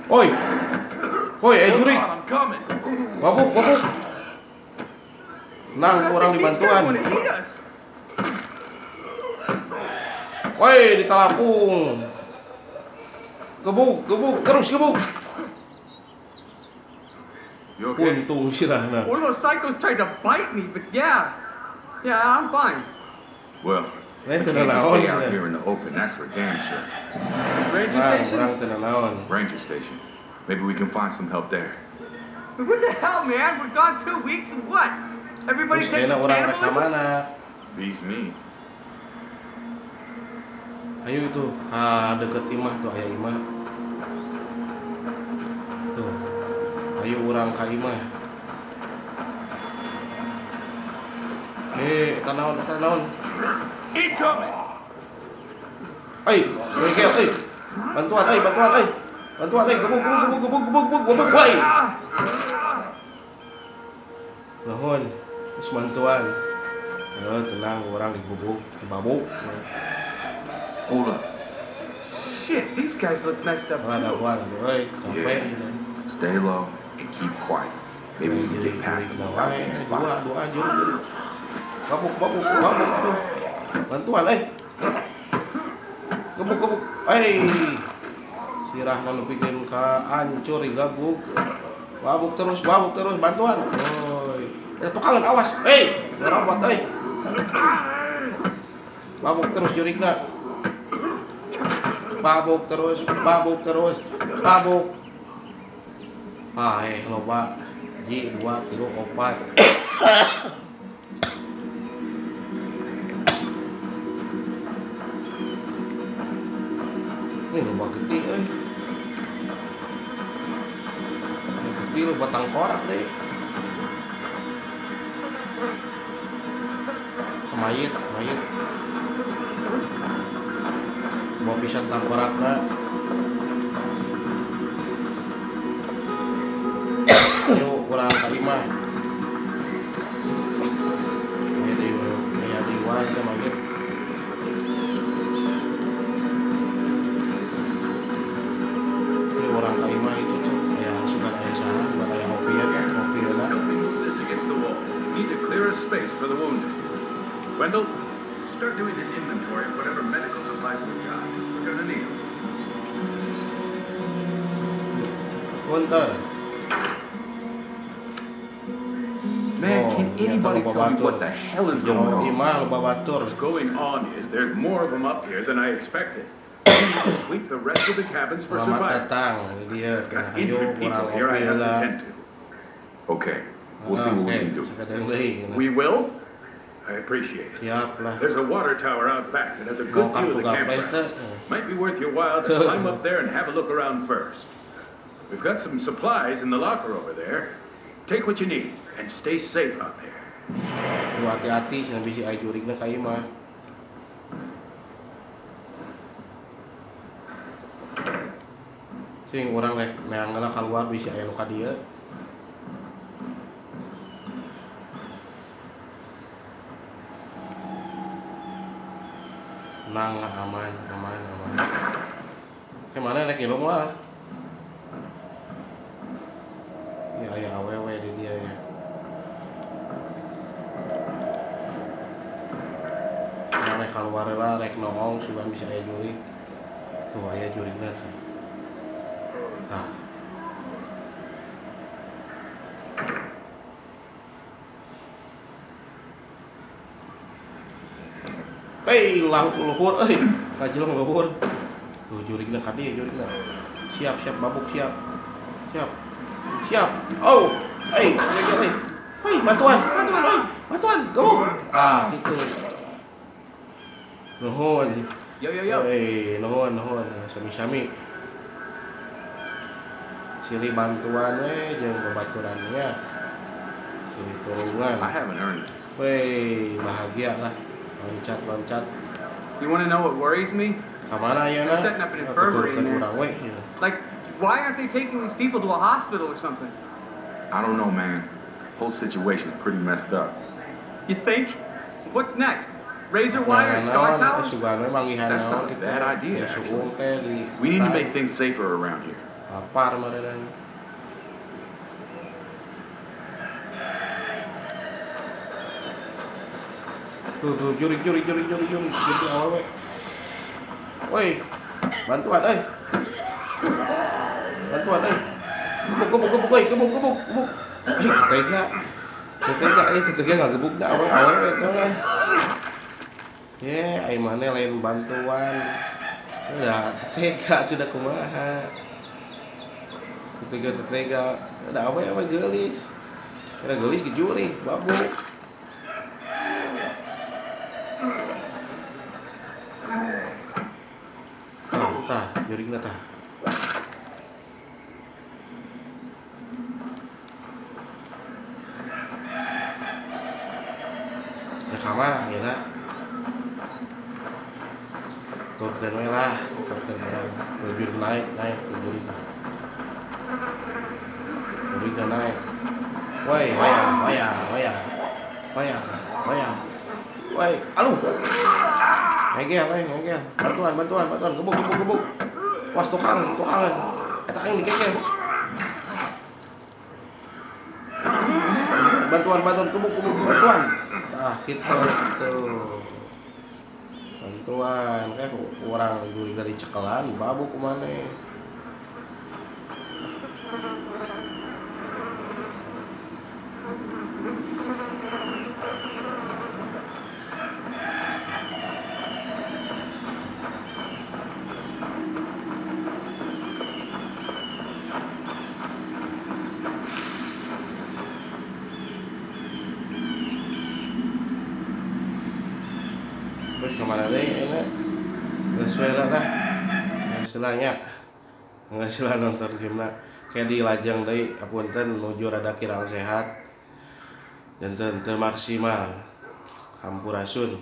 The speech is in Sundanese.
Woi. Woi, eh Hold jurig. on, I'm coming. Babuk, babuk. Nang I orang think these guys dibantuan. wanna eat us. Woi, ditalapung. Gebuk, gebuk, terus gebuk. You okay? Untung sirahna. One of those psychos tried to bite me, but yeah. Yeah, I'm fine. Well, Eh, we teu can't just naon stay out cenah. here in the open, that's for damn sure. Ranger Urang, station? urang teu naon. Ranger station. Maybe we can find some help there. What the hell, man? We're gone 2 weeks and what? Everybody Terus takes ayeuna to urang rek ka cannibalism? mana? Beats me. Ayo itu ka deket imah tuh aya imah. Tuh. Ayo urang ka imah. Eh, eta naon, eta naon? Incoming! Ai, bengkel, euy. Bantuan, euy, bantuan, euy. Bantuan, euy, gebuk, gebuk, gebuk, gebuk, gebuk, gebuk, gebuk, woi. Nuhun, terus bantuan. Eh, tenang, urang digubuk, dibabuk. Hold up. Shit, these guys look messed up Wah, too. daguan, euy, capek. Yeah. Stay low and keep quiet. Maybe we can get past them without being Dua, spotted. dua, juru. Babuk, babuk, babuk, aduh. Bantuan, eh. Gebuk, gebuk. Eh. Sirahna nepikeun ka ancur digabuk. Babuk terus, bantuan. Oi. Eh, tukangan awas. Eh, robot euy. Babuk terus jurigna. Babuk terus, babuk terus, babuk. Ah, eh, loba. Ji, dua, tilu, opat. Ini loba getih euy. Ini getih loba tangkorak deh. Mayit, mayit. Mau pisan tangkorakna. Yuk, urang ka imah. Aya deui, aya deui wae teh mayit. Ini urang ka imah itu tuh aya sugan aya saha, sugan aya ngopi ya, ngopi heula. Help me move this against the wall. Need to clear a space for the wounded. Wendell, start doing an inventory of whatever medical supplies we've got. We're gonna need them. Punten. Man, Oh, can anybody ternyata tell me loba what batur. the hell is going Jero on? imah loba batur. What's going on is there's more of them up here than I expected. We need to sweep the rest of the cabins for Selamat survivors. datang dia. Got Ayo injured urang people here ngopi I have to heula. tend to. Okay, we'll see what we can do. Sakadeng deui. We will? I appreciate it. Siap lah. There's a water tower out back that has a good Mau view of kartu the gapleh campground. teh. Might be worth your while to climb up there and have a look around first. We've got some supplies in the locker over there. Take what you need and stay safe out there. Lu hati-hati jangan bisi aya jurigna ka imah. Sing urang rek neang heula kaluar bisi aya nu ka dieu. Tenang lah, aman, aman, aman. Kayak mana rek ngilu moal? Ya aya awewe di dia ya. Urang rek kaluar heula rek noong sugan bisa aya jurig. Tuh aya jurigna tuh. Tah. Hei, lauk luhur euy. Kajeleng luhur. Tuh jurigna ka dieu jurigna. Siap, siap babuk siap. Siap. Siap. Oh, hei, hei, hei. Hei, bantuan, bantuan, hei. Bantuan, go. Ah, gitu. Nuhun. Yo, yo, yo. Hei, nuhun, nuhun. Sami-sami. Silih bantuan we jeung babaturannya. Silih tulungan. I haven't earned this. Weh, bahagia lah. Loncat, loncat. You want to know what worries me? Kamana ayeuna? They're setting up an infirmary in there. Urang we. Gitu. Like, why aren't they taking these people to a hospital or something? I don't know, man. Whole situation's pretty messed up. You think? What's next? Razor wire and guard towers? That's not a bad idea, actually. We need to make things safer around here. Lapar meureun. Tuh, tuh, jurik, jurik, jurik, jurik, jurik, jurik awewe. Woi, bantuan, euy. Bantuan, euy. Gebuk, gebuk, gebuk, euy, gebuk, gebuk, gebuk. Ih, tega. Tega, euy, tega ngagebuk da awewe, awewe teh mah. Ye, ai maneh lain bantuan. Udah, tega sudah kumaha. Tega, tega. Udah awewe geulis. Udah geulis ge jurik, babuk. Tah, jurigna tah. Ya kamar ayeuna. Turunkeun we lah, turunkeun we. Jurig naik, naik jurig. Jurigna naik. Woi, waya, waya, waya. Waya, waya. Woi, aduh. Ngegel, ngegel. Bantuan, bantuan, bantuan. Gebuk, gebuk, gebuk. Was tukang, tukangan. Eta aing dikekel. Bantuan, bantuan, gebuk, gebuk, bantuan. Nah, gitu, gitu. Bantuan, kayak kurang jurig dari cekelan, babuk kumane. Terus kemana deh ini? Geus we lah dah. Geus lah nya. Geus lah nonton gamena. Kayak di lajeng deui apunten nuju rada kirang sehat. Janten teu maksimal. Hampurasun.